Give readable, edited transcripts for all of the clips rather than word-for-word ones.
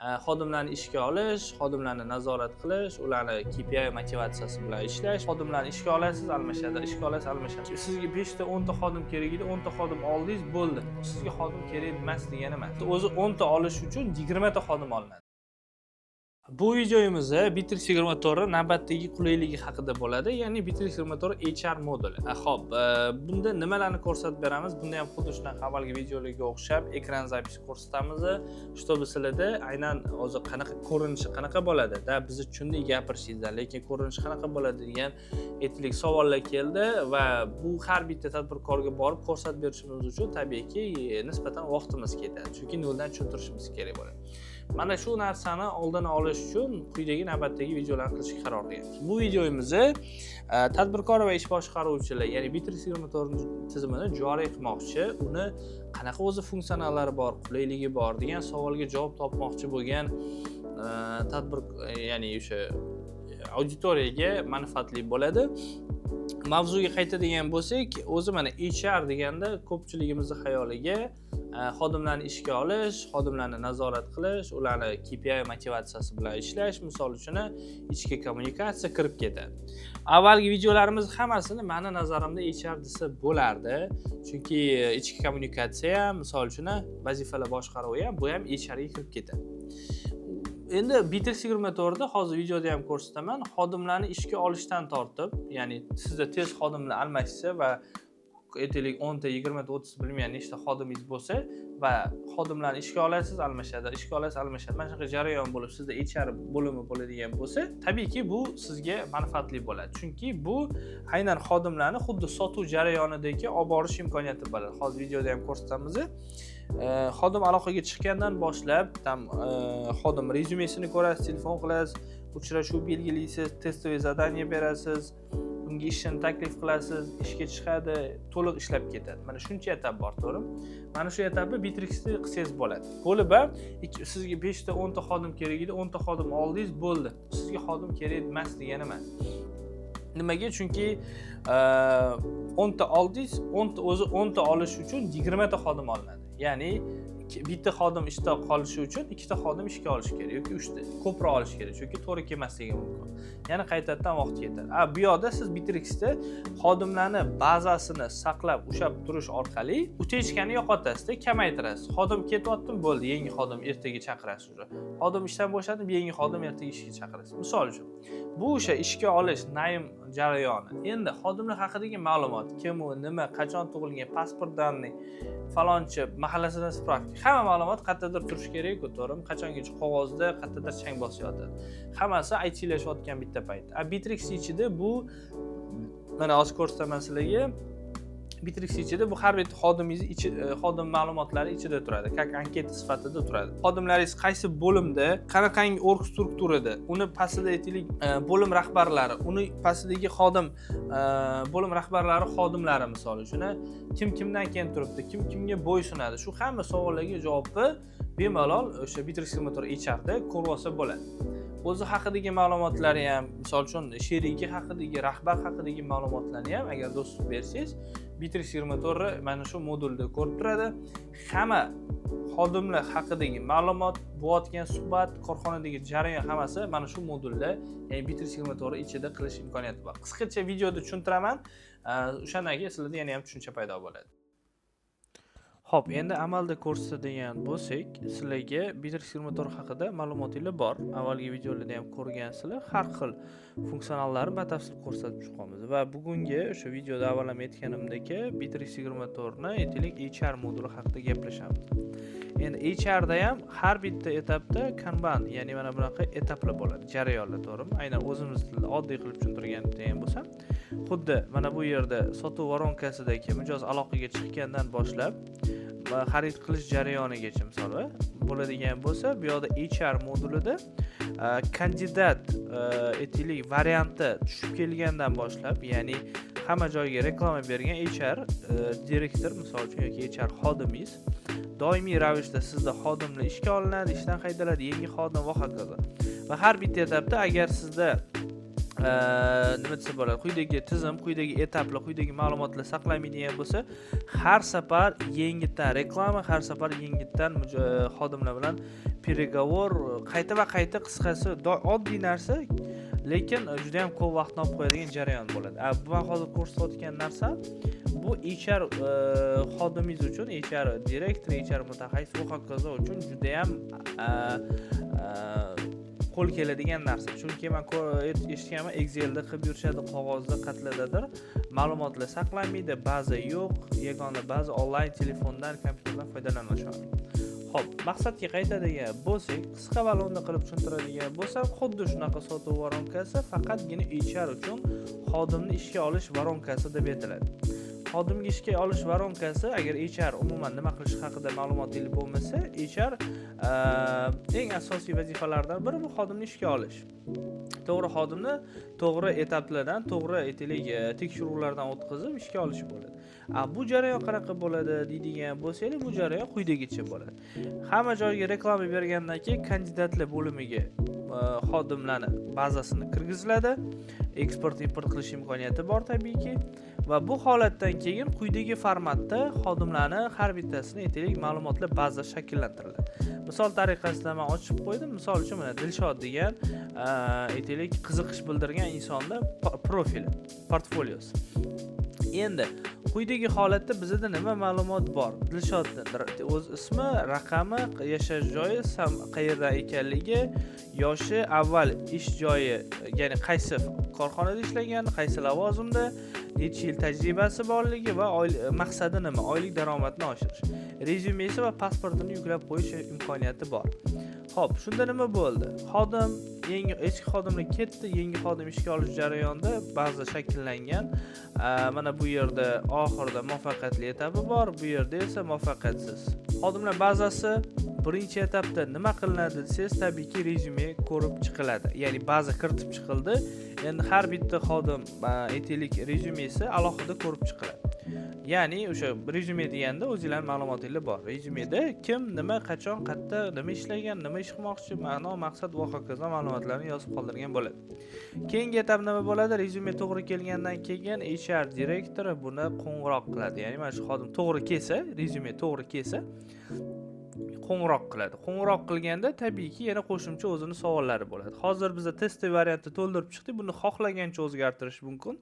Xodimlarni ishga olish, xodimlarni nazorat qilish, ularni KPI motivatsiyasi bilan ishlash. Xodimlarni ishga olasiz, almashadi, ishga olasiz, almashadi. Sizga 5 ta, 10 ta xodim kerak edi, 10 ta xodim oldingiz, bo'ldi. Sizga xodim kerak emas degani emas. O'zi 10 ta olish uchun 20 ta xodim olinadi. Bu videomiz Bitrix 24 navbatdagi qulayligi haqida bo'ladi, ya'ni Bitrix 24 HR moduli. Xo'p, bunda nimalarni ko'rsatib beramiz? Bunda ham xuddi shunaqa avvalgi videolarga o'xshab ekran запись ko'rsatamiz, чтобы sizlarda aynan o'zi qanaqa ko'rinishi qanaqa bo'ladi, da bizni tushundik gapirishingizdan, lekin ko'rinishi qanaqa bo'ladi degan, aytaylik, savollar keldi va bu har bitta tadbirkorga borib ko'rsatib berishimiz uchun tabiiyki nisbatan vaqtimiz ketadi, chunki noldan tushuntirishimiz kerak bo'ladi. Mana shu narsani oldini olish uchun quyidagi navbatdagi videolarni qilishga qaror qilganmiz. Bu videomizni tadbirkor va ish boshqaruvchilar, ya'ni Bitrix 24 tizimini joriy qilmoqchi, uni qanaqa o'zi funksionallari bor, qulayligi bor degan savolga javob topmoqchi bo'lgan tadbir, ya'ni o'sha auditoriyaga manfaatli bo'ladi. Mavzuga qaytadigan bo'lsak, o'zi mana HR deganda ko'pchiligimizni xayoliga xodimlarni ishga olish, xodimlarni nazorat qilish, ularni KPI motivatsiyasi bilan ishlash, misol uchun, ichki kommunikatsiya kirib ketadi. Avvalgi videolarimiz hammasini mani nazarimda HR desa bo'lardi, chunki ichki kommunikatsiya ham, misol uchun, vazifalar boshqaruvi ham, bu ham HR ga kirib ketadi. Endi Bitrix 24da hozir videoda ham ko'rsataman, xodimlarni ishga olishdan tortib, ya'ni sizda tez xodimlar almashsa va aytaylik 10 ta, 20 ta, 30, bilmayman, nechta xodimingiz bo'lsa va xodimlarni ishga olasiz, almashadi, ishga olasiz, almashadi, mana shunaqa jarayon bo'lib, sizda HR bo'limi bo'ladigan bo'lsa, tabiiyki bu sizga manfaatli bo'ladi, chunki bu aynan xodimlarni xuddi sotuv jarayonidagi olib borish imkoniyati bo'ladi. Hozir videoda ham ko'rsatamiz. Xodim aloqaga chiqqandan boshlab там xodim rezyumesini ko'rasiz, telefon qilasiz, uchrashuv belgilaysiz, тестовый задание berasiz, unga ishini taklif qilasiz, ishga chiqadi, to'liq ishlab ketadi. Mana shuncha etap bor, to'g'rimi? Mana shu etapni Bitrixda qilsangiz bo'ladi. Bo'lib ham sizga 5 ta, 10 ta xodim kerak edi, 10 ta xodim oldingiz, bo'ldi. Sizga xodim kerak emas degani emas. Nimaga? Chunki 10 ta oldingiz, 10 ta, o'zi 10 ta olish uchun 20 ta xodim olinadi, ya'ni bitta xodim ishda qolishi uchun ikkita xodim ishga olish kerak yoki uchta, ko'proq olish kerak, chunki to'g'ri kelmasligi mumkin, yana qaytadan vaqt ketadi. A bu yoqda siz Bitrixda xodimlarni bazasini saqlab, ushlab turish orqali утечка ni yo'qotasizda, kamaytirasiz. Xodim ketyaptimi, bo'ldi, yangi xodim ertaga chaqirasiz уже. Xodim ishdan bo'shadimi, yangi xodim ertaga ishga chaqirasiz, misol uchun. Bu o'sha ishga olish, найм jarayoni. Endi xodimlar haqidagi ma'lumot: kim u, nima, qachon tug'ilgan, pasport данные, falonchi mahallasidan справка, hamma ma'lumot qayerdadir turishi kerakku, to'g'rimi? Qachongacha qog'ozda qayerdadir chang bosib yotadi? Hammasi ITlashayotgan bitta payt. A Bitrix ichida bu, mana hozir ko'rsataman sizlarga, Bitrix ichida bu har bitta xodimingizni ichi, xodim ma'lumotlari ichida turadi, как anketa sifatida turadi. Xodimlaringiz qaysi bo'limda, qanaqangi орг strukturada, uni pastida, aytaylik, bo'lim rahbarlari, uni pastidagi xodim, bo'lim rahbarlari xodimlari, misol uchun, kim kimdan keyin turibdi, kim kimga bo'ysunadi, shu hamma savollarga javobni bemalol o'sha Bitrix 24 HRda ko'rib olsa bo'ladi. O'zi haqidagi ma'lumotlari ham, misol uchun, sherigi haqidagi, rahbar haqidagi ma'lumotlarni ham agar доступ bersangiz, Bitrix 24 mana shu modulda ko'rib turadi. Hamma xodimlar haqidagi ma'lumot, bo'layotgan suhbat, korxonadagi jarayon, hammasi mana shu modulda, ya'ni Bitrix 24 ichida qilish imkoniyati bor. Qisqacha videoda tushuntiraman, o'shandan keyin sizlarda yana ham tushuncha paydo bo'ladi. Xo'p, endi amalda ko'rsatadigan bo'lsak, sizlarga Bitrix 24 haqida ma'lumotinglar bor. Avvalgi videolarda ham ko'rgansizlar, har xil funksionallarni batafsil ko'rsatib chiqamiz va bugungi o'sha videoda avval ham aytganimdek, Bitrix 24 ni, aytaylik, HR moduli haqida gaplashamiz. Endi HRda ham har bitta etapda Kanban, ya'ni mana bunaqa etaplar bo'ladi, jarayonlar, to'g'rimi? Aynan o'zimiz tilida oddiy qilib tushuntirgan ham bo'lsam, xuddi mana bu yerda sotuv воронка sidagi mijoz aloqaga chiqqandan boshlab va xarid qilish jarayonigacha, misol, bo'ladigan bo'lsa, bu yoqda HR modulida kandidat, aytaylik, varianti tushib kelgandan boshlab, ya'ni hamma joyga reklama bergan HR direktor, misol uchun, yoki HR xodimingiz doimiy ravishda sizda xodimlar ishga olinadi, ishdan haydaladi, yangi xodim va hokazo. Va har bitta etapda agar sizda, nima desa bo'ladi, quyidagi tizim, quyidagi etaplar, quyidagi ma'lumotlar saqlanmaydigan bo'lsa, har safar yengitdan reklama, har safar yengitdan xodimlar bilan Переговор qayta va qayta, qisqasi, oddiy narsa, lekin juda yam ko'p vaqtni olib qo'yadigan jarayon bo'ladi. A bu man hozir ko'rsatayotgan narsam bu HR xodimingiz uchun, HR direktor, HR mutaxassis va hokazo uchun judayam qo'l keladigan narsa, chunki man eshitganman, Excelda qilib yurishadi, qog'ozda qatlardadir ma'lumotlar saqlanmaydi, baza yo'q, yagona baza onlayn, telefondan, kompyuterdan foydalanishadi. Ho'p, maqsadga qaytadigan bo'lsak, qisqa va lo'nda qilib tushuntiradigan bo'lsam, xuddi shunaqa sotuv воронка si, faqatgina HR uchun xodimni ishga olish воронка si deb aytiladi. Xodimga ishga olish воронка si, agar HR umuman nima qilish haqida ma'lumotingiz bo'lmasa, HR eng asosiy vazifalaridan biri bu xodimni ishga olish. To'g'ri xodimni to'g'ri etaplardan, to'g'ri, aytaylik, tekshiruvlardan o'tkazib ishga olish bo'ladi. A bu jarayon qanaqa bo'ladi deydigan bo'lsanglar, bu jarayon quyidagicha bo'ladi. Hamma joyga reklama bergandan keyin kandidatlar bo'limiga xodimlarni bazasini kirgiziladi, eksport, import qilish imkoniyati bor tabiiyki. Va bu holatdan keyin quyidagi formatda xodimlarni har bittasini, aytaylik, ma'lumotlar baza shakllantiriladi. Misol tariqasida man ochib qo'ydim. Misol uchun, mana Dilshod degan, aytaylik, qiziqish bildirgan insonni profili, portfoliosi. Endi quyidagi holatda bizada nima ma'lumot bor? Dilshodni o'z ismi, raqami, yashash joyi, qayerdan ekanligi, yoshi, avval ish joyi, ya'ni qaysi korxonada ishlagan, qaysi lavozimda, necha yil tajribasi borligi va maqsadi nima, oylik daromadni oshirish, rezyumesi va pasportini yuklab qo'yish imkoniyati bor. Ho'p, shunda nima bo'ldi? Xodim, yangi, eski xodimlar ketdi, yangi xodim ishga olish jarayonida baza shakllangan. Mana bu yerda oxirida muvaffaqiyatli etapi bor, bu yerda esa muvaffaqiyatsiz. Xodimlar bazasi birinchi etapda nima qilinadi desangiz, tabiiyki, rezyume ko'rib chiqiladi, ya'ni baza kiritib chiqildi. Endi har bitta xodim, aytaylik, rezyumesi alohida ko'rib chiqiladi. Ya'ni o'sha rezyume deganda o'zinglarni ma'lumotinglar bor. Rezyumeda kim, nima, qachon, qayerda, nima ishlagan, nima ish qilmoqchi, ma'no, maqsad va hokazo ma'lumotlarni yozib qoldirgan bo'ladi. Keyingi etap nima bo'ladi? Rezyume to'g'ri kelgandan keyin HR direktori buni qo'ng'iroq qiladi. Ya'ni mana shu xodim to'g'ri kelsa, rezyume to'g'ri kelsa, qo'ng'iroq qiladi. Qo'ng'iroq qilganda tabiiyki yana qo'shimcha o'zini savollari bo'ladi. Hozir biza test variantni to'ldirib chiqdik, buni xohlagancha o'zgartirish mumkin.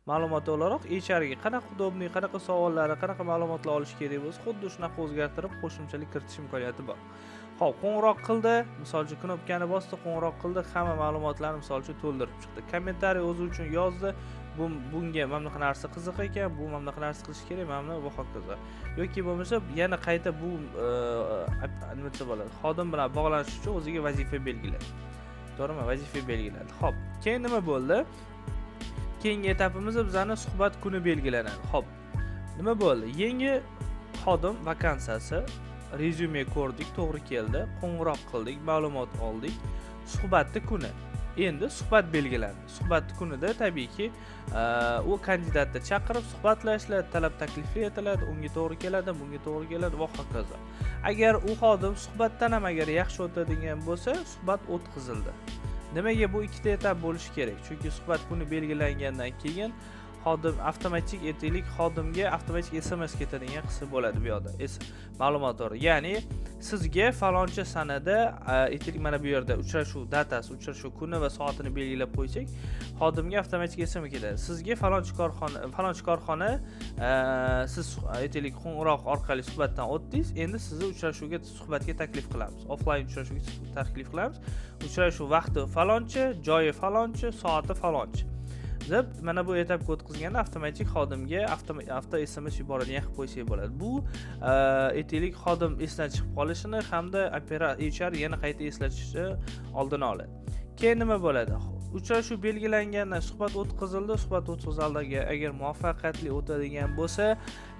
Ma'lumot o'laroq HR ga qanaqa удобный, qanaqa savollari, qanaqa ma'lumotlar olish kerak bo'lsa, xuddi shunaqa o'zgartirib, qo'shimchalik kiritish imkoniyati bor. Ho'p, qo'ng'iroq qildi, misol uchun, knopkani bosdi, qo'ng'iroq qildi, hamma ma'lumotlarni, misol uchun, to'ldirib chiqdi, kommentariy o'zi uchun yozdi, bu bunga mana bunaqa narsa qiziq ekan, bu mana bunaqa narsa qilish kerak, mana buni va hokazo. Yoki bo'lmasa yana qayta bu nima desa bo'ladi, xodim bilan bog'lanish uchun o'ziga vazifa belgiladi, to'g'rimi? Vazifa belgiladi. Ho'p, keyin nima bo'ldi? Keyingi etapimiz bizani suhbat kuni belgilanadi. Ho'p, nima bo'ldi? Yangi xodim vakansiyasi, rezyume ko'rdik, to'g'ri keldi, qo'ng'iroq qildik, ma'lumot oldik, suhbatni kuni. Endi suhbat belgilandi. Suhbat kunida tabiiyki u kandidatni chaqirib suhbatlashiladi, talab takliflar aytiladi, unga to'g'ri keladi, bunga to'g'ri keladi va hokazo. Agar u xodim suhbatdan ham agar yaxshi o'tadigan bo'lsa, suhbat o'tkazildi. Nimaga bu ikkita etap bo'lishi kerak? Chunki suhbat kuni belgilangandan keyin xodim avtomatik, aytaylik, xodimga avtomatik SMS ketadigan qism bo'ladi bu yoqda, ma'lumot bor, ya'ni sizga faloncha sanada, aytaylik, mana bu yerda uchrashuv дата si, uchrashuv kuni va soatini belgilab qo'ysak, xodimga avtomatik SMS ketadi: sizga falonchi korxona, falonchi korxona, siz, aytaylik, qo'ng'iroq orqali suhbatdan o'tdingiz, endi sizni uchrashuvga, suhbatga taklif qilamiz, offlayn uchrashuvga taklif qilamiz, uchrashuv vaqti faloncha, joyi faloncha, soati faloncha deb. Mana bu etapga o'tkazganda avtomatik xodimga avto SMS yuboradigan qilib qo'ysak bo'ladi. Bu, aytaylik, xodim esdan chiqib qolishini hamda HR yana qayta eslatishni oldini oladi. Keyin nima bo'ladi? Uchrashuv belgilangandan suhbat o'tkazildi. Suhbat o'tkazildi, agar muvaffaqiyatli o'tadigan bo'lsa,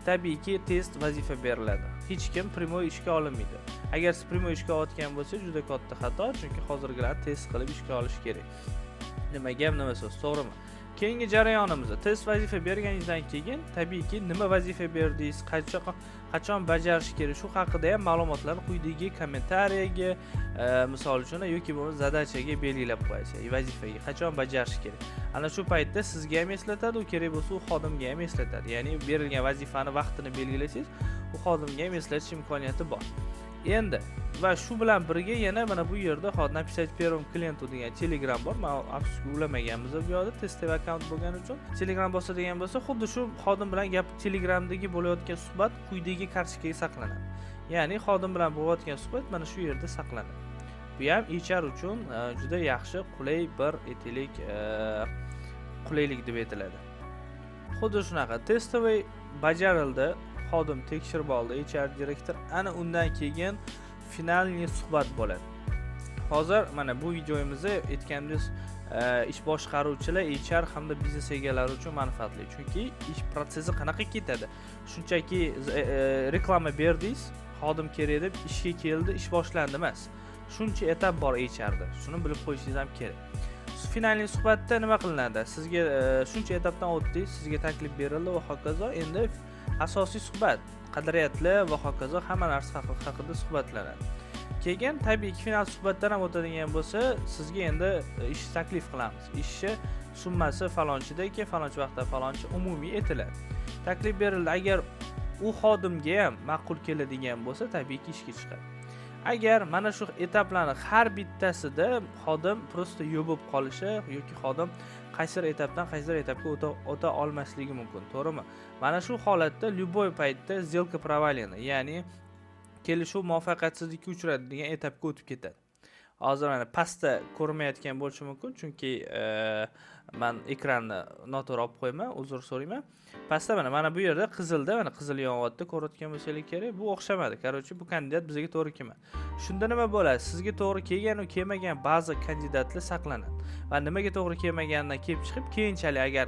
tabiiyki test vazifa beriladi. Hech kim прямой ishga olinmaydi. Agar siz прямой ishga olayotgan bo'lsa, juda katta xato, chunki hozirgilar test qilib ishga olish kerak. Nima gap, nima so'z, to'g'rimi? Keyingi jarayonimiz test vazifa berganingizdan keyin tabiiyki nima vazifa berdingiz, qachon qachon bajarish kerak, shu haqida ham ma'lumotlarni quyidagi kommentariyaga, misol uchun, yoki bo'lmasa задача ga belgilab qo'yasiz, vazifaga qachon bajarish kerak. Ana shu paytda sizga ham eslatadi u, kerak bo'lsa u xodimga ham eslatadi. Ya'ni berilgan vazifani vaqtini belgilasangiz, u xodimga ham eslatish imkoniyati bor. Endi Va shu bilan birga yana mana bu yerda hozir "Написать первому клиенту" degan Telegram bor. Man, afsuski, ulamaganmiz bu yoqda, testовый akkaunt bo'lgani uchun. Telegram bosadigan bo'lsa, xuddi shu xodim bilan gap, Telegramdagi bo'layotgan suhbat quyidagi kartochkaga saqlanadi, ya'ni xodim bilan bo'layotgan suhbat mana shu yerda saqlanadi. Bu ham HR uchun juda yaxshi, qulay bir, aytaylik, qulaylik deb aytiladi. Xuddi shunaqa тестовый bajarildi, xodim tekshirib oldi HR direktor, ana undan keyin финальный suhbat bo'ladi. Hozir mana bu videomizni, aytganimiz, ish boshqaruvchilar, HR hamda biznes egalari uchun manfaatli, chunki ish protsessi qanaqa ketadi? Shunchaki reklama berdingiz, xodim kerak deb, ishga keldi, ish boshlandi emas. Shuncha etap bor HRda, shuni bilib qo'yishingiz ham kerak. Финальный suhbatda nima qilinadi? Sizga shuncha etapdan o'tdingiz, sizga taklif berildi va hokazo. Endi asosiy suhbat, qadriyatlar va hokazo, hamma narsa haqida suhbatlanadi. Keyin tabiiyki final suhbatdan ham o'tadigan bo'lsa, sizga endi ish taklif qilamiz, ishni summasi falonchidaki, falonchi vaqtda, falonchi, umumiy aytiladi. Taklif berildi, agar u xodimga ham ma'qul keladigan bo'lsa, tabiiyki ishga chiqadi. Agar mana shu etaplarni har bittasida xodim просто yo'q bo'lib qolishi yoki xodim qaysidir etapdan qaysidir etapga o'ta olmasligi mumkin, to'g'rimi? Mana shu holatda любой paytda "сделка провалена", ya'ni kelishuv muvaffaqiyatsizlikka uchradi degan etapga o'tib ketadi. Hozir mana pastda ko'rinmayotgan bo'lishi mumkin, chunki man ekranni noto'g'ri olib qo'yman, uzr so'rayman. Pastda mana bu yerda qizilda, mana qizil yonyapti, ko'rayotgan bo'lsanglar kerak. Bu o'xshamadi, короче, bu kandidat bizga to'g'ri kelmadi. Shunda nima bo'ladi? Sizga to'g'ri kelganu kelmagan ba'zi kandidatlar saqlanadi va nimaga to'g'ri kelmaganidan kelib chiqib, keyinchalik agar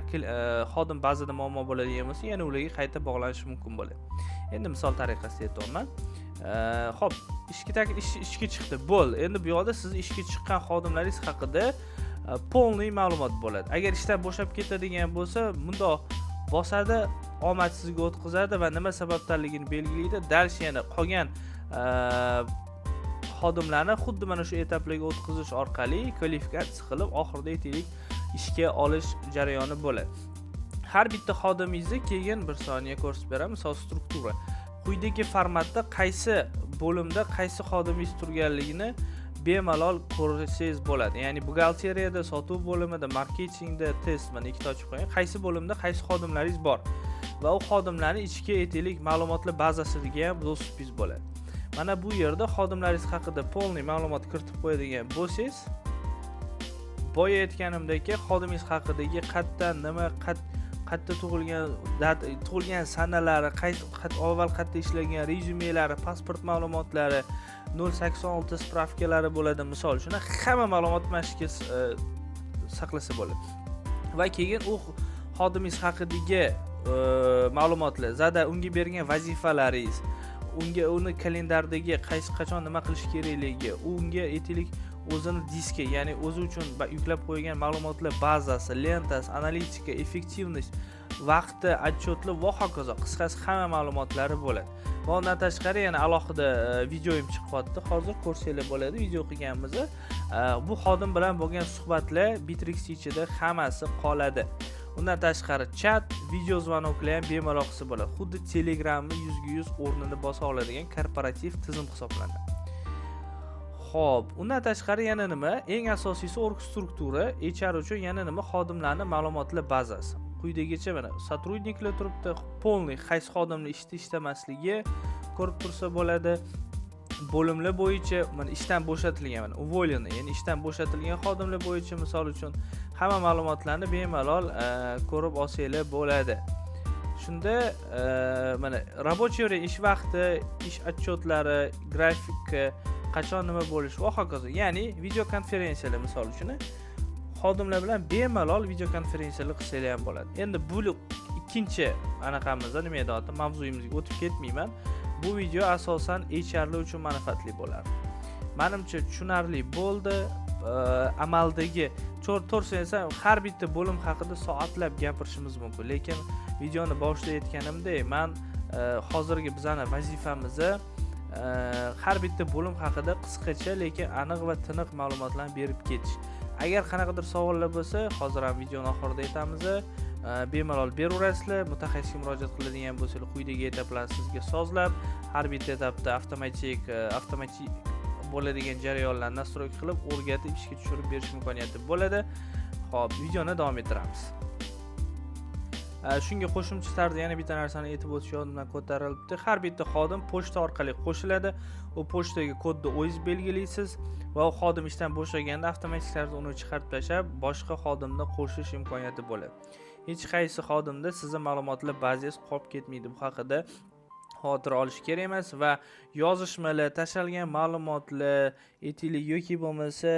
xodim bazada muammo bo'ladigan bo'lsa, yana ularga qayta bog'lanishi mumkin bo'ladi. Endi misol tariqasida aytyapman. Ho'p, ishga chiqdi, bo'ldi. Endi bu yoqda sizni ishga chiqqan xodimlaringiz haqida полный ma'lumot bo'ladi. Agar ishdan bo'shab ketadigan bo'lsa, bundoq bosadi, omadsizga o'tkazadi va nima sababdanligini belgilaydi. Дальше yana qolgan xodimlarni xuddi mana shu etaplarga o'tkazish orqali kvalifikatsiya qilib, oxirida, aytaylik, ishga olish jarayoni bo'ladi. Har bitta xodimingizni keyin bir soniya ko'rsatib beraman. Misol, struktura quyidagi formatda, qaysi bo'limda qaysi xodimingiz turganligini bemalol ko'rsangiz bo'ladi, ya'ni buxgalteriyada, sotuv bo'limida, marketingda, test, mana ikkita ochib qo'ying, qaysi bo'limda qaysi xodimlaringiz bor va u xodimlarni ichki, aytaylik, ma'lumotlar bazasiga ham доступ ingiz bo'ladi. Mana bu yerda xodimlaringiz haqida полный ma'lumot kiritib qo'yadigan bo'lsangiz, boya aytganimdek, xodimingiz haqidagi qayerdan, nima, qayerda tug'ilgan, tug'ilgan sanalari, qaysi, avval qayerda ishlagan, rezyumelari, pasport ma'lumotlari, 086 справка lari bo'ladi, misol uchun, hamma ma'lumot mana shu yerga saqlasa bo'ladi. Va keyin u xodimingiz haqidagi ma'lumotlar, zada unga bergan vazifalaringiz, unga uni kalendardagi qaysi, qachon nima qilish kerakligi, unga, aytaylik, o'zini diski, ya'ni o'zi uchun yuklab qo'ygan ma'lumotlar bazasi, lentasi, analitika, эффективность, vaqti, отчет lar va hokazo, qisqasi, hamma ma'lumotlari bo'ladi. Va undan tashqari yana alohida videoyim chiqyapti hozir, ko'rsanglar bo'ladi, video qilganmiz. Bu xodim bilan bo'lgan suhbatlar Bitrix ichida hammasi qoladi. Undan tashqari chat, video звонок lar ham bemalol qilsa bo'ladi, xuddi Telegramni 100% o'rnini bosa oladigan korporativ tizim hisoblanadi. Ho'p, undan tashqari yana nima? Eng asosiysi оргструктура HR uchun yana nima? Xodimlarni ma'lumotlar bazasi. Quyidagicha mana сотрудник lar turibdi, полный qaysi xodimlar ishda, ishlamasligi ko'rib tursa bo'ladi. Bo'limlar bo'yicha mana ishdan bo'shatilgan, mana уволенный, ya'ni ishdan bo'shatilgan xodimlar bo'yicha, misol uchun, hamma ma'lumotlarni bemalol ko'rib olsanglar bo'ladi. Shunda mana рабочий время, ish vaqti, ish отчет lari, grafik, qachon nima bo'lishi va hokazo, ya'ni video konferensiyalar, misol uchun, xodimlar bilan bemalol video konferensiyalar qilsanglar ham bo'ladi. Endi bu ikkinchi anaqamizda, nima edi oti, mavzuyimizga o'tib ketmayman. Bu video asosan HRlar uchun manfaatli bo'lardi, manimcha. Tushunarli bo'ldi. Amaldagi, to'g'risini aytsam, har bitta bo'lim haqida soatlab gapirishimiz mumkin, lekin videoni boshida aytganimdek, man hozirgi bizani vazifamizni har bitta bo'lim haqida qisqacha, lekin aniq va tiniq ma'lumotlarni berib ketish. Agar qanaqadir savollar bo'lsa, hozir ham videoni oxirida aytamiz, bemalol beraverasizlar. Mutaxassisga murojaat qiladigan bo'lsanglar, quyidagi etaplarni sizga sozlab, har bitta etapda avtomatik bo'ladigan jarayonlarni настройка qilib, o'rgatib, ishga tushirib berish imkoniyati bo'ladi. Xo'p, videoni davom ettiramiz. Shunga qo'shimcha tarzda yana bitta narsani aytib o'tish yodimdan ko'tarilibdi. Har bitta xodim pochta orqali qo'shiladi. U pochtaga kodni o'zingiz belgilaysiz va u xodim ishdan bo'shaganda avtomatik tarzda uni chiqarib tashlab, boshqa xodimni qo'shish imkoniyati bo'ladi. Hech qaysi xodimda sizni ma'lumotlar bazangiz qolib ketmaydi. Bu haqida xavotir olish kerak emas va yozishmalar, tashlangan ma'lumotlar, aytaylik, yoki bo'lmasa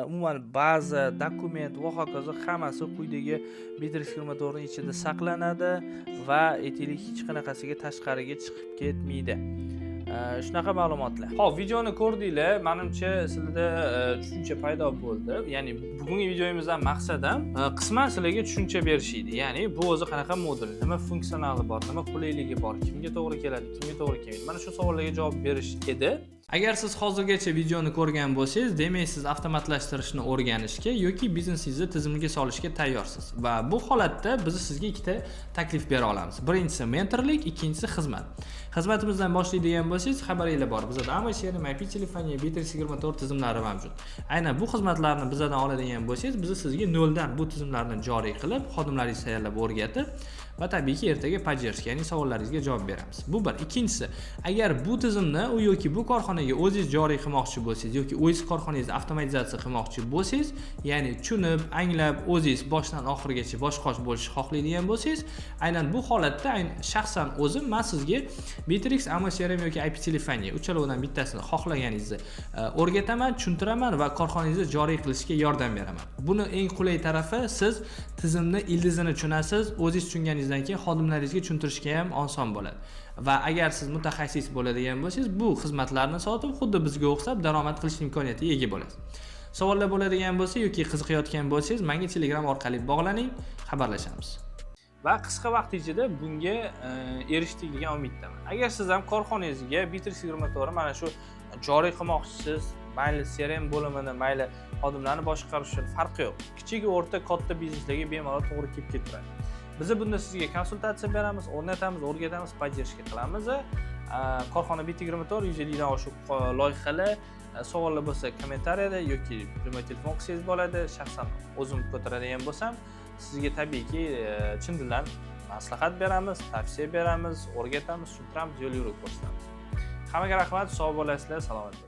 umuman baza, dokument va hokazo hammasi quyidagi Bitrix 24 ichida saqlanadi va, aytaylik, hech qanaqasiga tashqariga chiqib ketmaydi. Shunaqa ma'lumotlar. Xo'p, videoni ko'rdinglar. Menimcha, sizlarda tushuncha paydo bo'ldi. Ya'ni bugungi videomizdan maqsad ham qisman sizlarga tushuncha berish edi. Ya'ni bu o'zi qanaqa modul, nima funksionali bor, nima qulayligi bor, kimga to'g'ri keladi, kimga to'g'ri kelmaydi. Mana shu savollarga javob berish edi. Agar siz hozirgacha videoni ko'rgan bo'lsangiz, demak, siz avtomatlashtirishni o'rganishga yoki biznesingizni tizimga solishga tayyorsiz. Va bu holatda biz sizga ikkita taklif bera olamiz. Birinchisi mentorlik, ikkinchisi xizmat. Xizmatimizdan boshlaydigan bo'lsangiz, xabaringlar bor. Bizada amoCRM, IP telefoniya, Bitrix 24 tizimlari mavjud. Aynan bu xizmatlarni bizdan oladigan bo'lsangiz, biz sizga noldan bu tizimlarni joriy qilib, xodimlaringizni tayyorlab, o'rgatib va tabiiyki ertaga поддержка, ya'ni savollaringizga javob beramiz. Bu bir. Ikkinchisi, agar bu tizimni u yoki bu korxonaga o'zingiz joriy qilmoqchi bo'lsangiz yoki o'zingiz korxonangizni avtomatizatsiya qilmoqchi bo'lsangiz, ya'ni tushunib, anglab, o'zingiz boshdan oxirigacha bosh-qosh bo'lishni xohlaydigan bo'lsangiz, aynan bu holatda shaxsan o'zim man sizga Bitrix, amoCRM yoki IP telefoniya uchalovidan bittasini xohlaganingizni o'rgataman, tushuntiraman va korxonangizni joriy qilishga yordam beraman. Buni eng qulay tarafi, siz tizimni ildizini tushunasiz, o'zingiz tushunganingizdan keyin xodimlaringizga tushuntirishga ham oson bo'ladi. Va agar siz mutaxassis bo'ladigan bo'lsangiz, bu xizmatlarni sotib, xuddi bizga o'xshab daromad qilish imkoniyatiga ega bo'lasiz. Savollar bo'ladigan bo'lsa yoki qiziqayotgan bo'lsangiz, menga Telegram orqali bog'laning, xabarlashamiz. Va qisqa vaqt ichida bunga erishdik degan umiddaman. Agar siz ham korxonangizga Bitrix 24 mana shu joriy qilmoqchisiz, mayli CRM bo'limini, mayli xodimlarni boshqarish uchun, farqi yo'q. Kichik, o'rta, katta bizneslarga bemalol to'g'ri kelib ketaveradi. Biz bunda sizga konsultatsiya beramiz, o'rnatamiz, o'rgatamiz, поддержка qilamiz. Korxona BT 24, 150 dan oshiq loyihalar, savollar bo'lsa, kommentariyada yoki прямой telefon qilsangiz bo'ladi. Shaxsan o'zim ko'taradigan bo'lsam, sizga tabiiyki chin dildan maslahat beramiz, tavsiya beramiz, o'rgatamiz, tushuntiramiz, yo'l yo'riq ko'rsatamiz. Hammaga rahmat, sog' bo'lasizlar, salomat bo'ling.